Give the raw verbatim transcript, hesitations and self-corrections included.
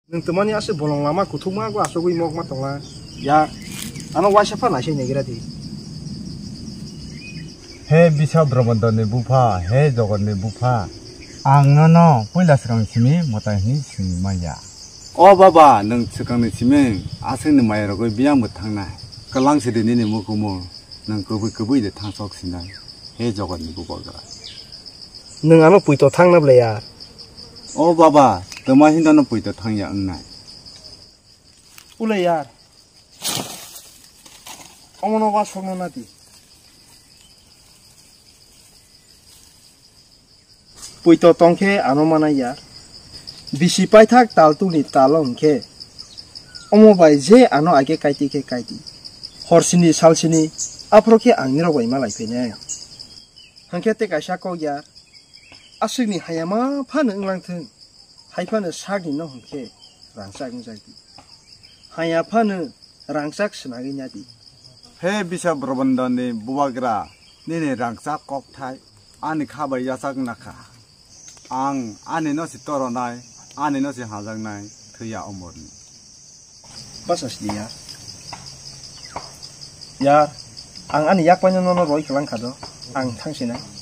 Nwng twmani aswk bolong lama kuthukma go asugwi mokma tongla. Ya, ano waisa pha naisai naigra di. He bisa Brahmandani bupha, he Jogotni bupha. Ang nono puila swkang simi mwtai hwnwi simi manya. O baba, nwng swkangni simi aswkni maya rogwi biyang bo thangnai. Kwlang sidi nini mukumu, nwng kubui kubui de thangsok sinai. He Jogotni bubagra. Nwng ano puito thangna ble ya. O baba, twma hinda no puito thangya wngnai. Ule yar. Omono wa sokno nadi. Puito tongkhe ano manai ya. Bisi paithak tal tungni talo hwnkhe. Omo bai je ano age kaiti khe kaiti. Horsini salsini aphro khe ang nirok bai malai phainai. Hwnkhe tei kaisa kok ya. Aswkni hayama phano wnglang thung. Hai phano sakni no hwnkhe rangchak wngjak di. Haya phano rangchak swnagwi nadi. He bisa Brahmandani bubagra, nini rangchak kokthai ani kha bai yachak nakha. Ang ani no si toronai, ani no si hajaknai, thwiya omorni. Basa sidi ya. Ya, ang ani yak paino nono roi kwlang kha do. Ang thang sinai.